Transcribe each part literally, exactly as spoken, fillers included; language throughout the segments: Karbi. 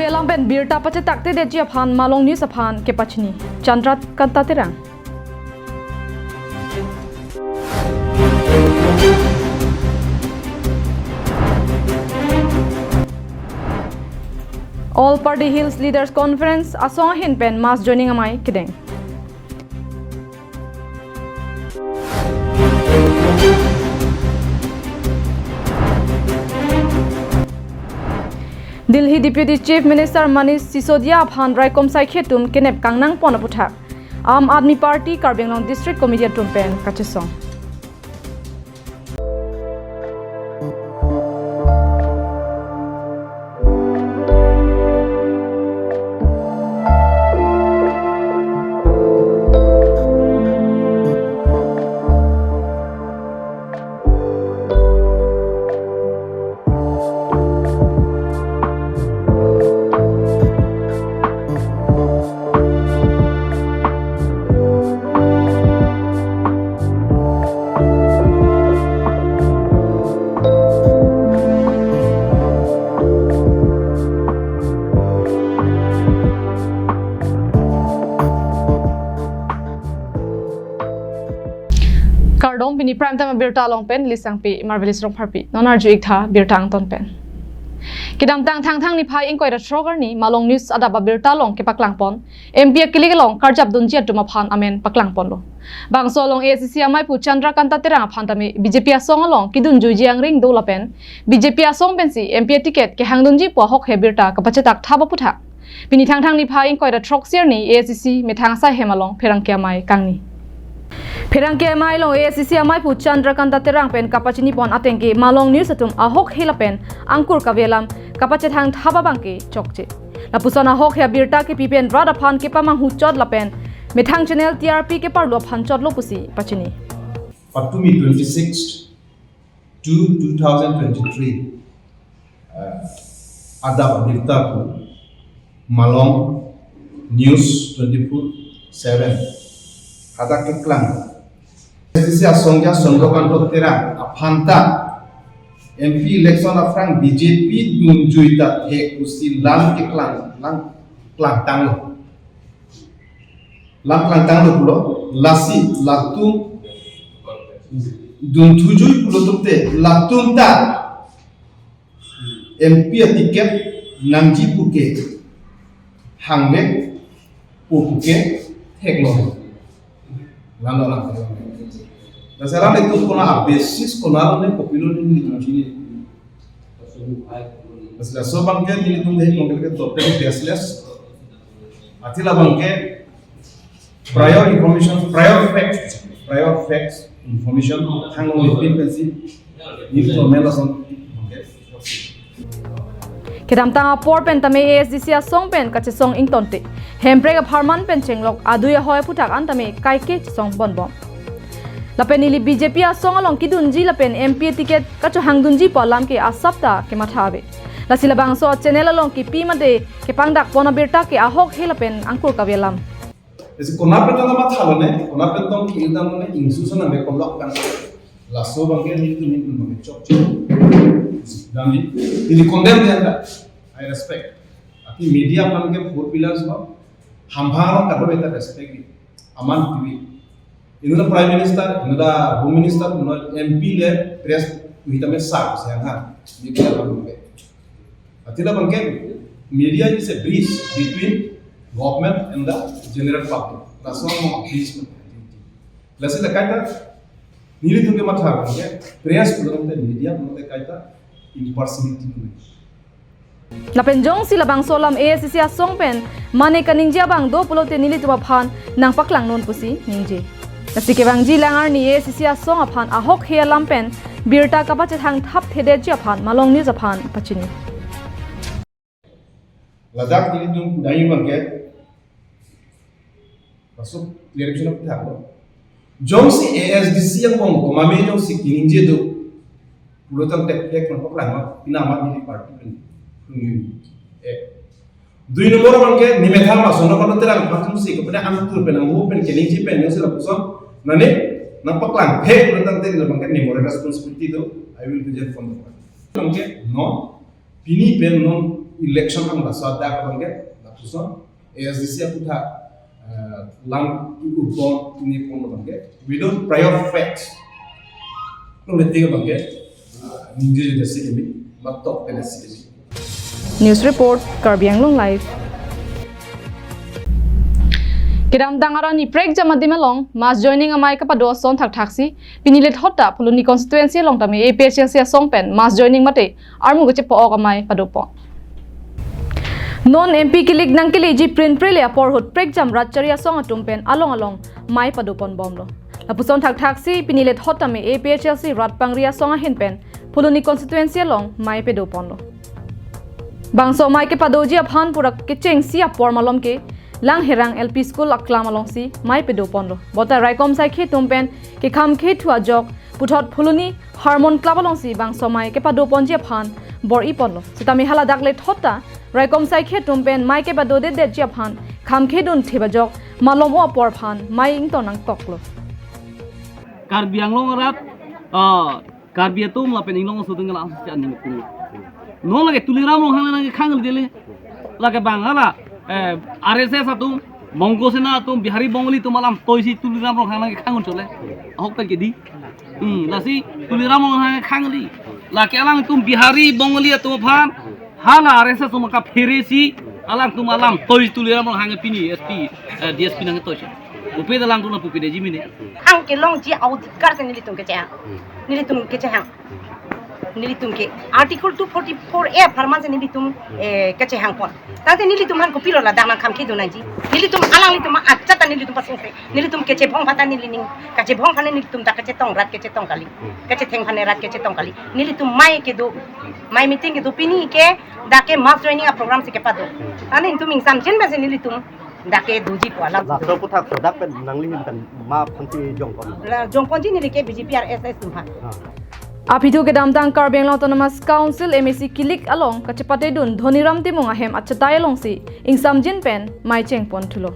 Alam pen birta pachetak tedetji aphan Malong News aphan kepachini Chandrakanta Terang. All Party Hills Leaders Conference asong ahin pen mass joining amei kedeng. Delhi Deputy Chief Minister Manish Sisodia aphan raikom saikhe atum kenep kangnang pon aputhak Aam Aadmi Party Karbi Anglong District Committee atum pen kachesong. Kardom, pini Prime Time abirta along pen Lisangpi Marvelous Rongpharpi. Non arju-ik tha birta angton pen. Kedamtang Thangthang niphai ingkoi ra throk arni Malong News adap abirta along kepaklang pon M P akilik along karjap dunji atum aphan amen paklang ponlo. Bangso along A S D C amei pu Chandrakanta Terang aphan tame B J P asong along kidunjuiji angring do lapen B J P asong pensi M P aticket kehang dunji pu ahokhe birta kapachetak thap aputhak pini Thangthang niphai ingkoi ra throksi arni A S D C methang asai hem along pherangke amei kangni. Pherangke amei along A S D C amei pu Chandrakanta Terang pen kapachini pon ateng ke Malong News atum ahokhe lapen angkur kave alam kapachethang thap abang ke chokche. Lapuson ahokhe abirta kepi pen rat aphan kepamanghu chot lapen methang channel T R P keparlu aphan chotlo pusi pachini. Patumi twenty-sixth to two thousand twenty-three, eh, adap abirta pu Malong News twenty-four seven hadak keklang. A S D C asong ja Chandrakanta Terang aphan ta M P election aphrang B J P dunjui ta thek pusi lam keklang, lam klangtanglo. Lam klangtanglo pulo, lasi latum dunthujui pulo tokte, latum ta M P aticket nangji puke hangvek pu puke theklo. Lalo lang. Lasi alam itum konat abasis konat lo ne kopilo ne nelitum chini. Lasi laso abang ke nelitum dei mongkel ke total baseless. Athe labang ke prior information, prior facts, prior facts information thanglong ipin pensi nelitum mela son. Kedamtang apor pen tame A S D C asong pen kachesong ingtonte Hemprek apharman pen chenglok adui ahoi aputhak an tame kaike chesong bonbom. Lapen neli B J P asong along kidunji lapen M P ticket kachohang dunji pu alam ke asap ta kematha ave. Lasi labangso channel along kipi mate kepangdak pon abirta ke ahokhe lapen angkur kave alam. Esi konat pen tong mathalo ne, konat pen tong ki-ildam ne, ingsu sana me kolok kan. Laso abang ke nelitum nelitum abang ke chokche. Dam ni, neli condemn dia anda. I respect. Athe media aphan ke four pillars lo. Hamphang along kadokave ta respect ni. Aman tui. Inut ta Prime Minister, inut ta Home Minister, inut M P le press pu hitame sa ko se angha. Media aphan ke. Athe labang ke media is a bridge between government and the general public. Laso mo bridge mo. Lasi la kaita nelitum kematha abang ke press pulote media pulote kaita impartiality mo. Lapen jongsi labangso alam A S D C asong pen mane kaningje abang do pulote nelitum aphan nangpaklang non pusi ningje. Lasi kevangji lang arni A S D C asong aphan ahokhe alam pen birta kapachethang thap thedetji aphan Malong News aphan pachini. Ladak nelitum kudai abang ke masuk clarification aputhak lo. Jongsi A S D C angbong komatne jongsi kiningje do pulote thekthek nangpaklang ma, pini amat neli party pen. Dui number abang ke, ne methang ma Chandrakanta Terang aphan jongsi kepada angtur pen anghu pen keningje pen jongsi lapuson nane nangpaklang thek pulote labang ke ne moral responsibility do, I will resign from the party. Abang ke non, pini pen non Election ang basa dak abangke, lapuson A S D C aputhak, eh, lang i-upon ini pon abangke, without prior facts. Nung leting abangke, eh, ningje jeda si kami, matok pena si kami. News report, Karbi Anglong Live. Kedamtang arni prekjam adim along mass joining amei kepado ason thakthaksi, pini lethot ta Phuloni constituency along tame A P H L C asong pen mass joining mate armu kechepa-ok amei padopon. Non M P kilik nangkeleji prinpre le apor ahut prekjam rat chari asong atum pen along along mei padopon bomlo. Lapuson thakthaksi pini lethot tame A P H L C rat pangri asong ahin pen Phuloni constituency along mei padoponlo. Bangso mei kepadoji aphan pura kechengsi apor malom ke Langherang L P School aklam alongsi mei padoponlo. Bonta raikom saikhi atum pen kekhamkhe thu ajok puthot Phuloni Harmon Club alongsi bangso mei kepadoponji aphan bor-iponlo. Sitame haladak lethot ta raikom saikhi atum pen mei kepadodetdetji aphan khamkhedun thip ajok malom-o apor aphan mei ington nangtoklo. Karbi Anglong arat, ah, Karbi atum lapen inglong aso atum la si aning pung. Non lake Tuliram Ronghang nangkekhang dele. Lake bang hala, eh, R S S atum, Mongo Sena atum, Bihari Bongali atum alam toisi Tuliram Ronghang nangkekhang chole. Ahok pen kedi. Hmm, lasi Tuliram Ronghang khang di. Lake alangtum Bihari Bongali atum aphan, hala R S S atum kaphere si, alangtum alam toisi Tuliram Ronghang pini S P, eh, D S P nangtoisi. Upe alangtum na pupe deji mine. Ang kelongji audikar si nelitum kechehang. Nelitum kechehang. Nelitum ke Article two forty-four A apharman si nelitum, eh, kechehangpon. Tangte nelitum aphan kopilo ladak nangkhamkhedun nangji. Nelitum alanglitum achat ta nelitum pasungse. Nelitum kechebong aphan ta nelining. Kechebong aphan nelitum ta kechetong rat kechetong kali. Kechetheng aphan rat kechetong kali. Nelitum mei kedo. Mei meeting kedo pini ke dak ke mass joining a program si kepado. Tangte nelitum ingsamjin pensi nelitum dak kedoji pu alam. Laso aputhak dak pen nangli ahin pen ma aphansi jongpon? La jongponji neli ke B J P R S S atum aphan. Ah. Aphi thu kedamtang Karbi Anglong Autonomous Council M A C kilik along kachepatedun Dhoniram Timung ahem achatai alongsi ingsamjin pen mei chengpon thulo.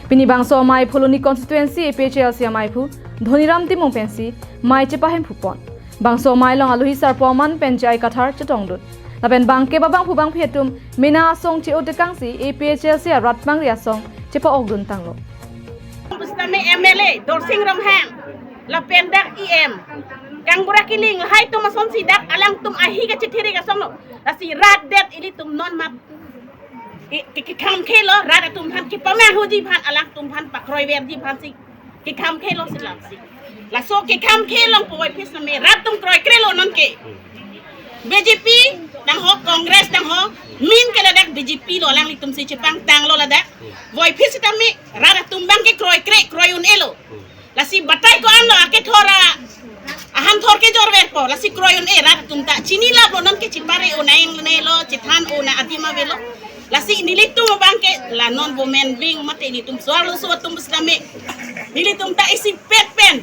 Pini bangso amei Phuloni constituency A P H L C ameiphu Dhoniram Timung pensi mei chepahemphupon. Bangso amei along alohi sarpo aman pen J I Kathar chetongdun. Lapen bangke babangphu bangphi atum mena asong che-o tekangsi A P H L C arat pangri asong chepa-okdun tanglo. Bustami M L A Dorsing Ronghang lapen dak E M Kangbura Killing lahai atum asonsi dak alangtum ahi kachethirik asong lo. Lasi rat det ilitum non mat i, ki, kekhamkhelo, rat atum aphan kepamanghuji aphan, alangtum aphan pakroiverji aphansi kekhamkhelo si lamsi. Laso kekhamkhe along puvoiphit sitame rat atum kroikrelo nonke. B J P nangho, Congress nangho, min ke ladak B J P lo, alanglitumsi chepangtanglo ladak. Voiphit sitame rat atum abangke kroikre, kroi un-elo. Lasi batai ko-an lo akethor ahan thor kejorverpo, lasi kroi un-e rat atum ta. Chinilaplo nonke, chipare un-e, un-elo, chethan un-e adim avelo. Lasi nelitum abangke la non women wing mate nelitum so-arloso atum sitame, nelitum ta isipet pen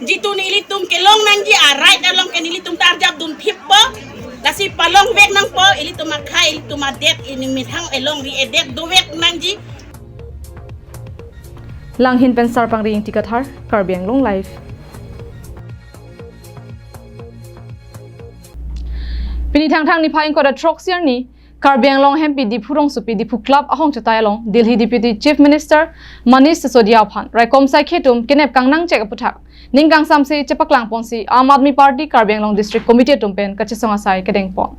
jitu nelitum kelong nangji a-right along ke nelitum ta arjapdun thippo. Lasi palongvek nangpo, ilitum akhei, ilitum adet, ili methang elongri edet dovek nangji. Langhin pen Sarpangri Ingti Kathar, Karbi Anglong Live. Pini Thangthang niphai ingkoi ra throksi arni, Karbi Anglong hempi Diphu rongsopi Diphu Club ahong chatai along Delhi Deputy Chief Minister Manish Sisodia aphan raikom saikhi atum kenep kangnangchek aputhak ning kangsamse chepaklangponsi Aam Aadmi Party Karbi Anglong District Committee atum pen kachesong asai kedengpon.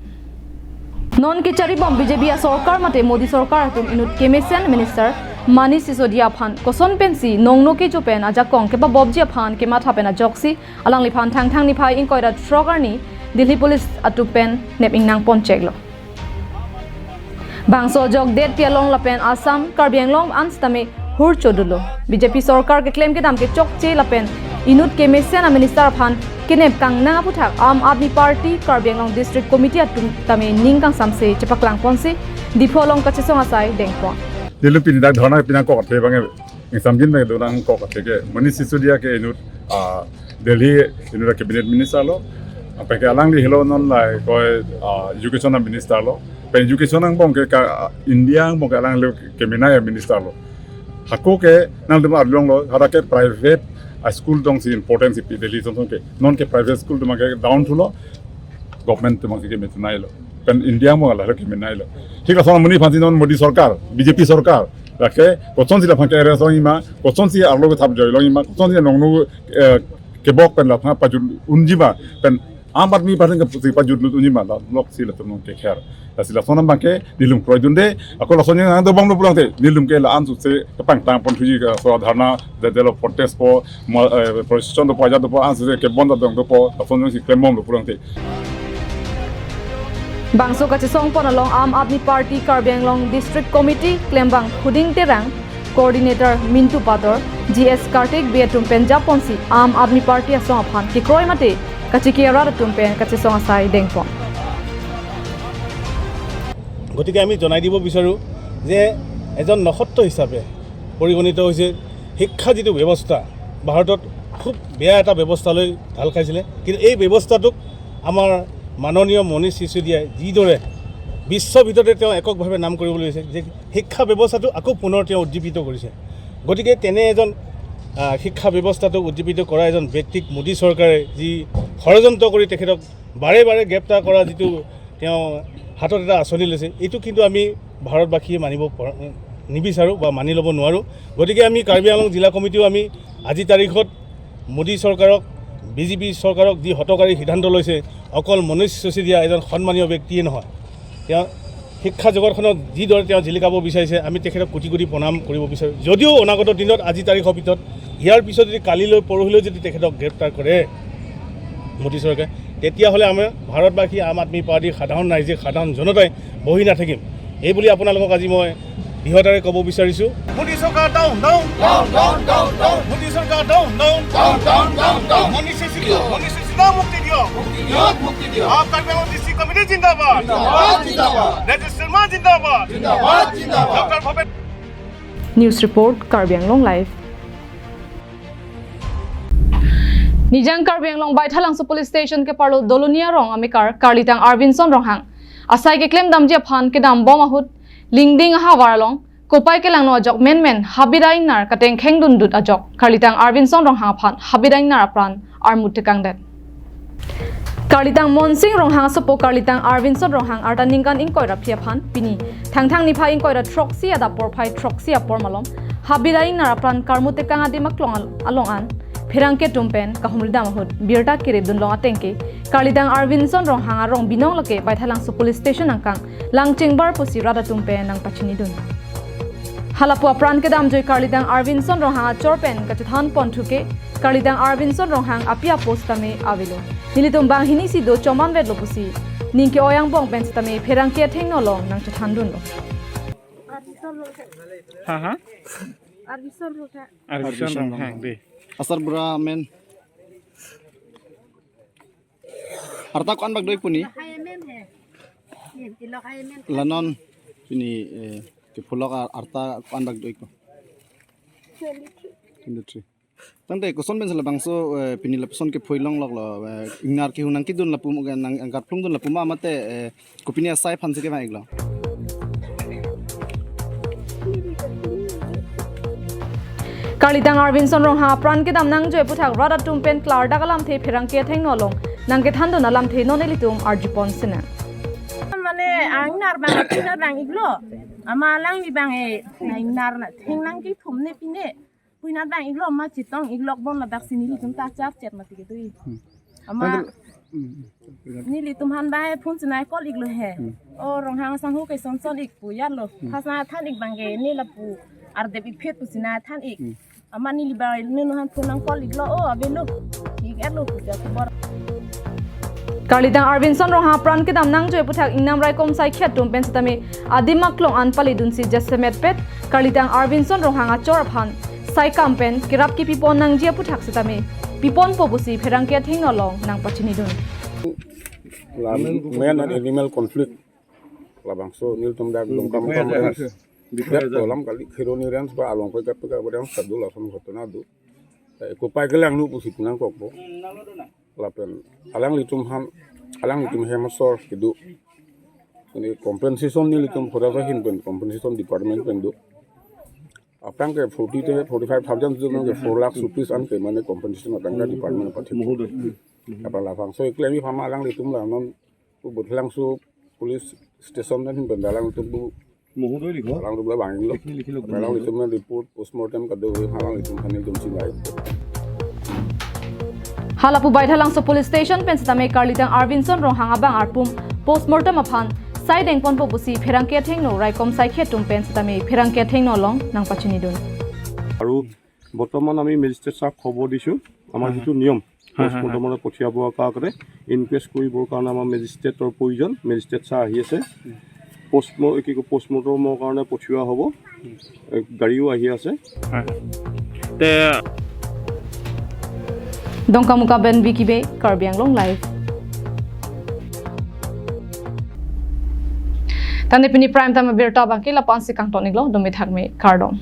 Non kecharibom B J P asorkar mate Modi sorkar atum inut kemesen Minister Manish Sisodia aphan koson pensi nongno kejo pen ajakong kepabopji aphan kematha pen ajoksi alangliphan Thangthang niphai ingkoi ra throk arni Delhi Police atum pen nep ingnangponcheklo. Bangso ajok det pi along lapen Assam, Karbi Anglong an sitame hur chodunlo. B J P sorkar keklem kedam kechokche lapen inut kemesen a-minister aphan kenep kangnang aputhak Aam Aadmi Party Karbi Anglong District Committee atum tame ning kangsamse chepaklangponsi Diphu along kachesong asai dengpon. Nelitum pini dak dhorna pinangkok athe abang, ingsamjin abang do nangkok athe ke Manish Sisodia ke inut, ah, Delhi inut cabinet minister lo. Pen ke alangli helo non lahai koi, ah, education a-minister lo. Pen education angbong ke ka, ah, India angbong ke alangli kemenei a-minister lo. Hako ke nangtum arlong lo, hadak ke private a-school atum si importance pi Delhi atum ke. Nonke private school atum ke down thulo, government atum si keme thunai lo. pen India mo la ke menai lo. Thik lason amonit aphan si non Modi sorkar, B J P sorkar, lake kosonsi laphan ke arrest longjima, kosonsi arlo kethap joi longjima, kosonsi nongnu, eh, kebok pen laphan pajut unjima, pen Aam Aadmi Party ke si pajut lut unjima, la lok si latum nong kekher. Lasi lason abang ke nelitum kroidunde, ako lason yang dobom lo pulang te, nelitum ke la-an suse kepangtang ponthuji ke so dharna, de delo protest po, mo, eh, procession dopo, ajat dopo, an suse kebon dong dopo, lason yang si klembom lo pulang te. Bangso kachesong pon along Aam Aadmi Party Karbi Anglong District Committee klembang Khuding Terang, Coordinator Mintu Pador, G S Kartik Bey atum pen japonsi Aam Aadmi Party asong aphan kekroi mate kachiki arat atum pen kachesong asai dengpon. গতিকে আমি জনাই দিব বিচাৰোঁ যে এজন নক্ষত্ৰ হিচাপে পৰিগণিত হৈছে। শিক্ষা যিটো ব্যৱস্থা ভাৰতত খুব বেয়া এটা ব্যৱস্থালৈ ঢাল খাইছিলে, কিন্তু এই ব্যৱস্থাটোক আমাৰ মাননীয় মনীষ চিচুডিয়াই যিদৰে বিশ্বৰ ভিতৰতে তেওঁ এককভাৱে নাম কৰিবলৈ লৈছে, যে শিক্ষা ব্যৱস্থাটো আকৌ পুনৰ তেওঁ উজ্জীৱিত কৰিছে। গতিকে তেনে এজন, আহ, শিক্ষা ব্যৱস্থাটোক উজ্জীৱিত কৰা এজন ব্যক্তিক মোদী চৰকাৰে যি ষড়যন্ত্ৰ কৰি তেখেতক বাৰে বাৰে গ্ৰেপ্তাৰ কৰা যিটো তেওঁ হাতত এটা আঁচনি লৈছে, এইটো কিন্তু আমি ভাৰতবাসীয়ে মানিব পৰা, নিবিচাৰোঁ বা মানি ল'ব নোৱাৰোঁ। গতিকে আমি কাৰ্বি আংলং জিলা কমিটিও আমি আজি তাৰিখত মোদী চৰকাৰক, বি জে পি চৰকাৰক যি হঠকাৰী সিদ্ধান্ত লৈছে, অকল মনীষ চিচুডিয়া এজন সন্মানীয় ব্যক্তিয়ে নহয়, তেওঁ শিক্ষা জগতখনক যিদৰে তেওঁ জিলিকাব বিচাৰিছে, আমি তেখেতক কোটি কোটি প্ৰণাম কৰিব বিচাৰোঁ। যদিও অনাগত দিনত আজি তাৰিখৰ ভিতৰত, ইয়াৰ পিছত যদি কালিলৈ পৰহিলৈ যদি তেখেতক গ্ৰেপ্তাৰ কৰে মোদী চৰকাৰে, তেতিয়াহ'লে আমি ভাৰতবাসী, আম আদমী পাৰ্টীৰ সাধাৰণ ৰাইজে, সাধাৰণ জনতাই বহি নাথাকিম। এই বুলি আপোনালোকক আজি মই দৃঢ়তাৰে ক'ব বিচাৰিছোঁ। মোদী চৰকাৰ down, down. Down, down, down, down. Modi চৰকাৰ down, down. Down, down, down, down. Manish Sisodia, Manish Sisodia মুক্তি দিয়ক। মুক্তি দিয়ক, মুক্তি দিয়ক। আপ কাৰ্বি আংলং ডিষ্ট্ৰিক্ট কমিটি জিন্দাবাদ। জিন্দাবাদ, জিন্দাবাদ। ৰাজেশ শৰ্মা জিন্দাবাদ। জিন্দাবাদ, জিন্দাবাদ। Doctor Bhabesh. News report, Karbi Anglong Live. Nijang Karbi Anglong Baithalangso Police Station keparlo Dolonia Rong amekar Karlitang Arvinson Ronghang asai keklem damji aphan kedam bom ahut Lingding ahavar along kopai kelangno ajok menmen habit a-ingnar katengkheng dundut ajok Karlitang Arvinson Ronghang aphan habit a-ingnar apran armut tekangdet. Karlitang Monsing Ronghang asopo Karlitang Arvinson Ronghang arta ningkan ingkoi ra phli aphan pini Thangthang niphai ingkoi ra throksi adap porphai throksi apor malom habit a-ingnar apran karmut tekang adim aklong al-, along an pherangke atum pen kahumri dam ahut birta kerip dunlong ateng ke Karlitang Arvinson Ronghang arong binong lake Baithalangso Police Station angkang lang chingbar pusi rat atum pen nangpachinidun. Halapu apran kedamjoi Karlitang Arvinson Ronghang achor pen kachethan ponthu ke Karlitang Arvinson Ronghang api apo sitame avelo. Nelitum banghini si do choman vetlo pusi ning ke-oi angbong pen sitame pherangke athengno along nangchethandunlo. Ha, ha? Arvinson Ronghang. Arvinson Ronghang, dei. Asar bura amen. Arta ko-an bak do-ik pu ni? Hai amen he. Ni, ilok hai amen. La non pini, eh, kepholok ar-, arta ko-an bak do-ik pu? Twenty-three. Twenty-three. Tangte koson pen si labangso, eh, pini lapuson kepho-ik longloklo, eh, ingnar kehun nangkedun lapu mo, nang angkat phlung dun lapu ma mate, eh, kopine asai aphan si kevang-iklo? Karlitang Arvinson Ronghang apran kedam nangjoi aputhak rat atum pen klardak alamthe pherangke athengno along nangkethandun alamthe non ilitum arjupon sinang. Mane ingnar abang, ingnar abang-iklo. Amat alangli abang e, na ingnar na theng nangkethum ne pine. Pu ingnar abang-iklo, amat chetong-iklok bon ladak si nelitum ta charchet mati kedo-i. Hmm. Amat Tanggal, hmm, hmm. Nelitum aphan abang phone chinai call-iklo he. Hmm. O Ronghang sangho ke son son-ik pu yar lo. Hmm. Phas na than-ik abang ke ne lapu ardep-ik phet pu chinai than-ik. Hmm. Amat neli abang nunu aphan phone nang call-iklo, o avelo. Ik-etlo pu ja khobor. Karlitang Arvinson Ronghang apran kedam nangjoi aputhak ingnam raikom saikhi atum pen sitame adim aklong an palidunsi jasemet pet Karlitang Arvinson Ronghang achor aphan saikam pen kerap kepipon nangji aputhak sitame piponpo pusi pherangke athengno along nangpachinidun. La man and animal conflict. Labangso nelitum dak Dongkamukam range. Dak to alam kali Kheroni range ba along ko gap ka ba range sadu lason ghotona do. Eh, kopai kelangno pusi pu nangkokpo. Lapen alanglitum aphan, alanglitum hem asor kedo. Ini compensation nelitum forest ahin pen compensation department pen do. Aphrang ke forty te forty-five thousand tu ke four lakhs rupees an ke mane compensation atangka department pathik. Apa labangso keklem aphan alanglitum la non Baithalangso Police station na hin benda lang tu bu মহোদয় লিখক lang tu bela bang lo. এইখিনি লিখি লওক Lang itu men report postmortem kado halang itu kami tum sinai. Hala pu Baithalangso Police Station pen setame karlitang Arvinson Ronghang abang arpum postmortem aphan saideng ponpo pusi pherangke athengno raikom saikhe atum pen setame pherangke athengno along nangpachinidun. আৰু বৰ্তমান আমি মেজিষ্ট্ৰেট ছাৰক খবৰ দিছোঁ আমাৰ যিটো নিয়ম পষ্টমৰ্টমলৈ পঠিয়াবৰ কাৰণে ইনকুৱেষ্ট কৰিবৰ কাৰণে আমাৰ মেজিষ্ট্ৰেটৰ প্ৰয়োজন। মেজিষ্ট্ৰেট ছাৰ আহি আছে। পষ্টম কি কয় পষ্টমৰ্টমৰ কাৰণে পঠিওৱা হ'ব। এ, গাড়ীও আহি আছে। তে Dongkamukam pen Vicky Bey, Karbi Anglong Live. Tani pini prime time abirta abangke lapu-an si kangton-iklo, dumi thakmi, kardom.